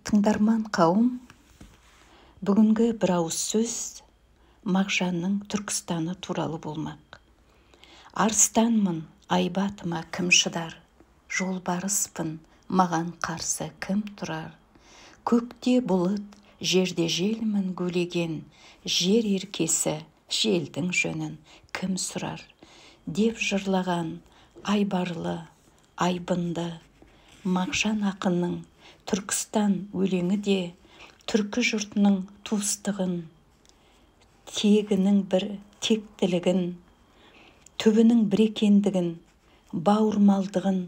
Тыңдарман қауым, бүгінгі бір ауыз сөз Мағжанның Түркістаны туралы болмақ. Арыстанмын, айбатыма кім шыдар, жолбарыспын, маған қарсы кім тұрар. Көкте бұлыт, жерде желмін гулеген, жер еркесі, желдің жөнін кім сұрар, деп жырлаған айбарлы, айбынды Мағжан ақынның Түркістан өлеңі де түркі жұртының туыстығын, тегінің бір тектілігін, түбінің бір екендігін, бауырмалдығын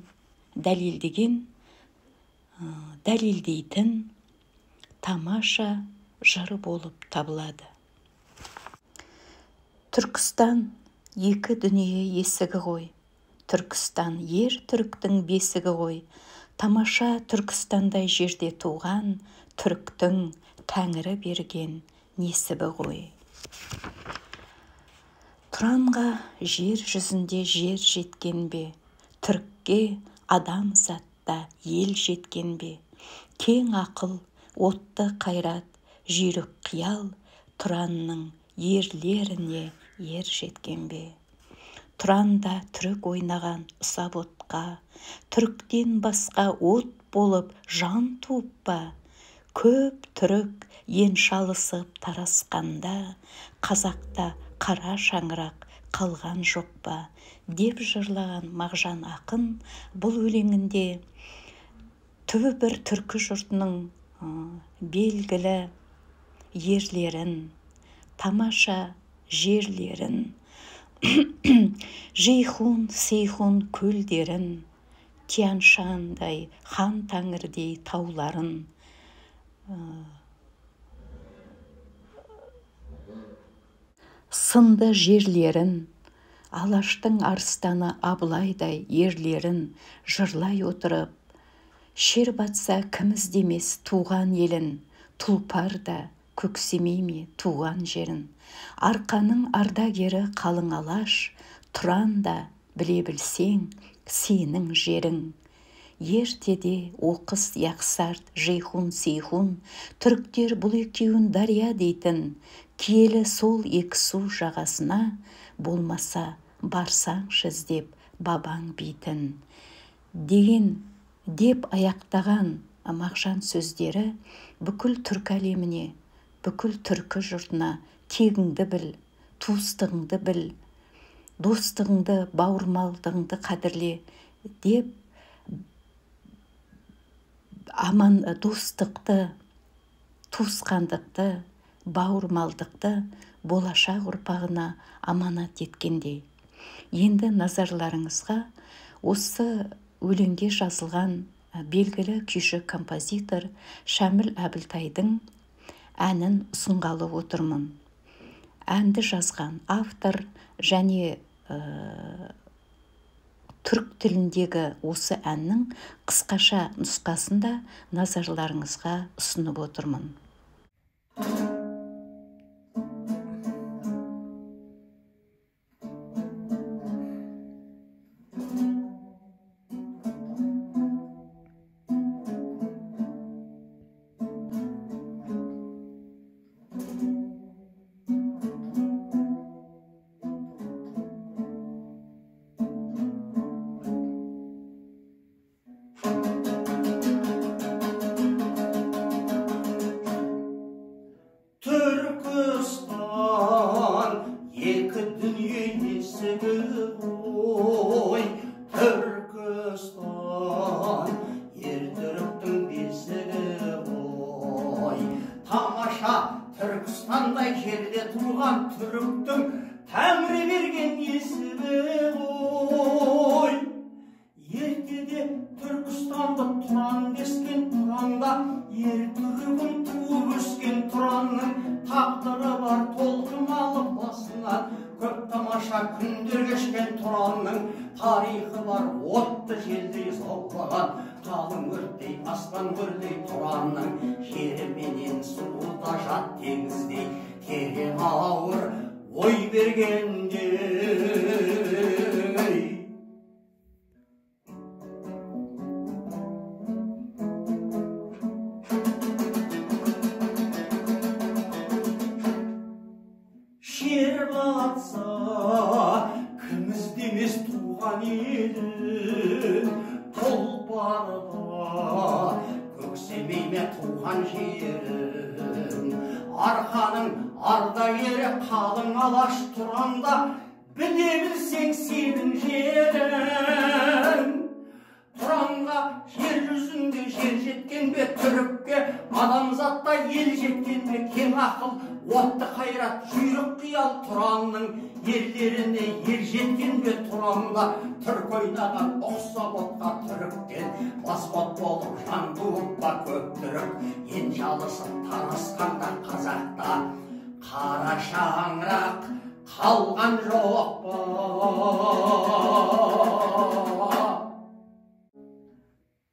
дәлелдейтін тамаша жыр болып табылады. Түркістан екі дүние есігі ғой, Түркістан ер түріктің бесігі ғой. Тамаша Түркістандай жерде туған түріктің тәңірі берген несібі ғой. Тұранға жер жүзінде жер жеткен бе, түрікке адамзатта ел жеткен бе? Кең ақыл, отты қайрат, жүйрік қиял Тұранның ерлеріне ер жеткен бе? Тұранда түрік ойнаған ұсап отқа, түріктен басқа от болып жан туып па? Көп түрік енші алысып тарасқанда, қазақта қара шаңырақ қалған жоқ па? Деп жырлаған Мағжан ақын бұл өлеңінде түбі бір түркі жұртының белгілі ерлерін, тамаша жерлерін, Жейхун, Сейхун көлдерін, Тянь-Шандай, хан тәңірдей тауларын, сынды жерлерін, Алаштың арыстаны Абылайдай ерлерін жырлай отырып, шер батса кім іздемес туған елін, тұлпар да көксемей ме туған жерін. Арқаның ардагері қалың Алаш, Тұран да біле білсең сенің жерің. Ертеде Оқыс, Яқсарт, Жейхун, Сейхун, түріктер бұл екеуін дария дейтін, киелі сол екі су жағасына болмаса барсаңшы іздеп бабаң бейтін. Деген деп аяқтаған Мағжан сөздері бүкіл түркі әлеміне, бүкіл түркі жұртына тегіңді біл, туыстығыңды біл, достығыңды, бауырмалдығыңды қадірле деп аман достықты, туысқандықты, бауырмалдықты болашақ ұрпағына аманат еткендей. Енді назарларыңызға осы өлеңге жазылған белгілі күйші композитор Шәміл Әбілтайдың әнін ұсынғалы отырмын. Әнді жазған автор және түрік тіліндегі осы әннің қысқаша нұсқасын да назарларыңызға ұсынып отырмын. Түркістан екі дүние есігі ғой, Түркістан ер түріктің бесігі ғой. Тамаша Түркістандай жерде туған түріктің тәңірі берген есімі ғой. Ертеде Түркістанды Тұран дескен, Тұранда ер түрігін туып өскен Тұранның тағдыры бар толқын алып басынан, көп тамаша күндер кешкен Тұранның тарихы бар отты желдей заулаған, қалың өрттей аспан көрдей Тұранның жері менен суы да жат теңіздей терең ауыр ой бергендей. жатса, кім іздемес туған елін? Тұлпарда көксемей ме туған жерін? Арқаның ардагері қалың алаш Тұранда, біле білсең сенің жерің. Тұранға жер жүзінде жер жеткен бе, түрікке адамзатта ел жеткен бе? Кең ақыл, отты қайрат, жүйрік қиял Тұранның ерлеріне ер жеткен бе? Тұранда түрк ойнаған ұқсап отқа, түріктен баспот болып жан туып па көп түрік? Ен алысып тарасқанда қазақта қара шаңырақ қалған жоқ па?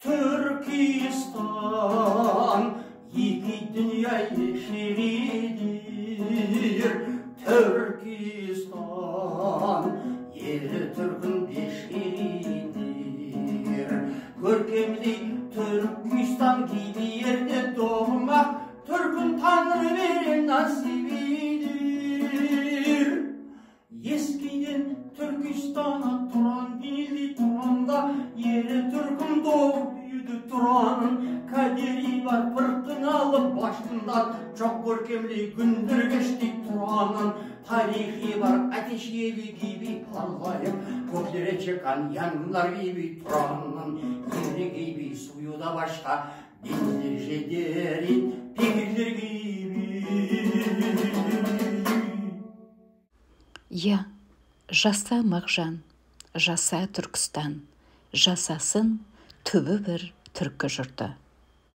Түркистан екі дүние шериdir. Түркистан елі түркін бешериdir. Көркемдей Түркистан gibi yerде doğmak Türk'ün Tanrı veren nasibidir. Eskiden Türkistan'a Turan denildi, Turan'da yeri Türk'ün doğup büyüdü. Turan'ın kaderi var fırtınalı başından, çok görkemli gündür geçti. Turan'ın tarihi var ateş yeli gibi parlayıp göklere çıkan yangınlar gibi. Turan'ın yeri gibi suyu da başka, binlerce derin pehirler gibi. Иә, жаса Мағжан, жаса Түркістан, жасасын түбі бір түркі жұрты.